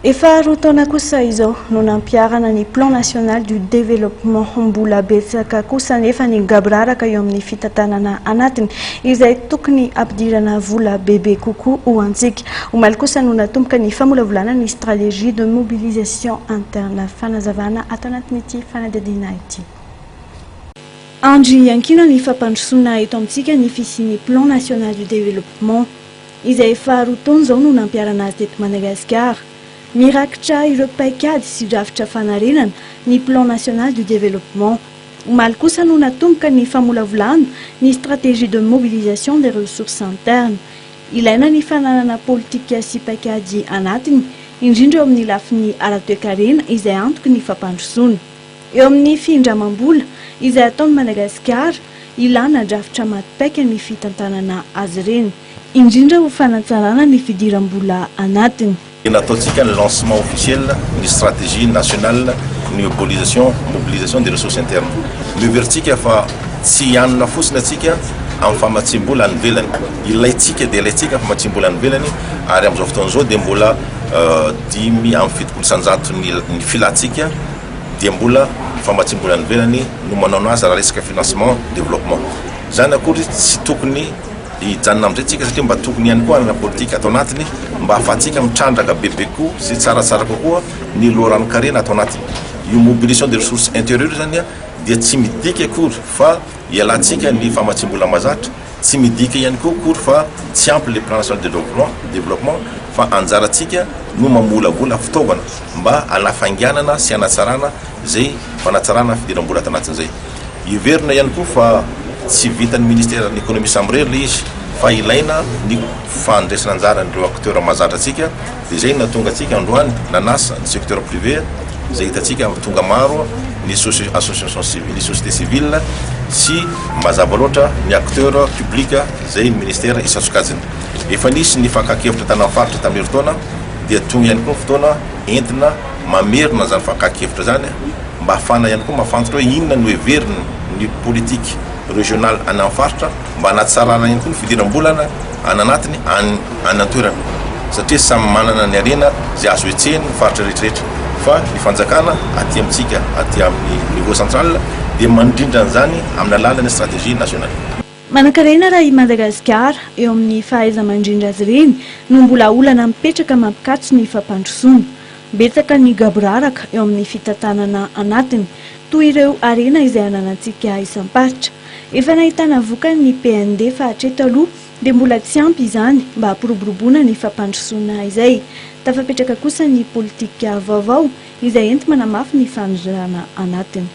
Efa 2 taona kosa izao no nampiharana ny Plan national du développement. Mbola betsaka kosa nefa ny gaboraraka eo amin'ny fitantanana anatiny izay tokony ampidirana vola bebe kokoa ho antsika. Omaly kosa no natomboka ny famolavolana ny stratégie de mobilisation interne. Fanazavana ato anatin'ity fanadihadiana ity. Andry iankina ny fampandrosoana eto amintsika ny fisian'ny Plan national du développement izay efa 2 taona izao no nampiharana azy teto Madagasikara. Mirakitra ireo paikady sy drafitra fanarenana ny Plan national du développement. Omaly kosa no natomboka ny famolavolana ny stratégie de mobilisation des ressources internes. Ilaina ny fananana politika sy paikady anatiny, indrindra eo amin'ny lafiny ara-toekarena izay antoky ny fampandrosoana. Eo amin'ny findramam-bola izay ataon'i Madagasikara, ilana drafitra matipaika ny fitantanana azy ireny, indrindra ho fanatsarana ny fidiram-bola anatiny. Nataontsika ny lancement officiel ny stratégie nationale ny mobilisation des ressources internes. Noheverintsika fa tsy hianina fotsiny atsika amin'ny famatsim-bola any ivelany. Ilaintsika dia ilaintsika famatsim-bola any ivelany, ary amin'izao fotoana izao dia mbola 75% ny filantsika dia mbola famatsim-bola any ivelany no manao anazy raha resaka financement développement zany. Akory tsy tokony hijanona amin'izay tsika, satria mba tokony ihany koa anana politika atao anatiny mba ahafahantsika mitrandraka bebe koa sy tsaratsara kokoa ny loharanon-karena atao anatiny. Io mobilisation des ressources intérieures zany a dia tsy midika akory fa ialantsika ny famatsim-bola mazatra, tsy midika ihany koa akory fa tsy ampy le Plan national de développement, fa anjaratsika no mamolavola fitaovana mba anafainganana sy anatsarana zay fanatsarana fidiram-bola ato anatin'izay. Iverina ihany koa fa tsy vitan'ny ministère ny Économie samirery le izy, fa ilaina ny fandraisana anjaran'ireo acteur mahazatra atsika. De zay natonga atsika androany nanasa ny secteur privé zay hitantsika tonga maro, ny association civile, ny société civile sy mazava loatra ny acteur public zay ny ministère isan-tsokajiny. Efa nisy ny fakan-kevitra tany amin'ny faritra tamin'ny herintaona, dia tonga ihany koa ny fotoana entina mamerina zany fakan-kevitra zany mba ahafahana ihany koa mahafantatra hoe inona no heveriny ny politique régionale any amin'ny faritra mba hanatsarana ihany koa ny fidiram-bolana any anatiny any an-toerana, satria samy manana ny harena zay azo hetsehiny ny faritra rehetrarehetra, fa ny fanjakana aty amintsika aty amin'ny niveau central dia mandrindra an'izany amin'ny alalan'ny stratégie nationale. Manan-karena raha i Madagasikara, eo amin'ny fahaiza-mandrindra azy ireny no mbola olana mipetraka mampikatso ny fampandrosoana. Betsaka ny gaboraraka eo amin'ny fitantanana anatiny, toy ireo harena izay ananantsika isam-paritra. Efa nahitana vokany ny PND, fa hatreto aloha dia mbola tsy ampy izany mba hampiroboroboana ny fampandrosoana izay. Tafapetraka kosa ny politika vaovao izay enti manamafy ny fandrindrana anatiny.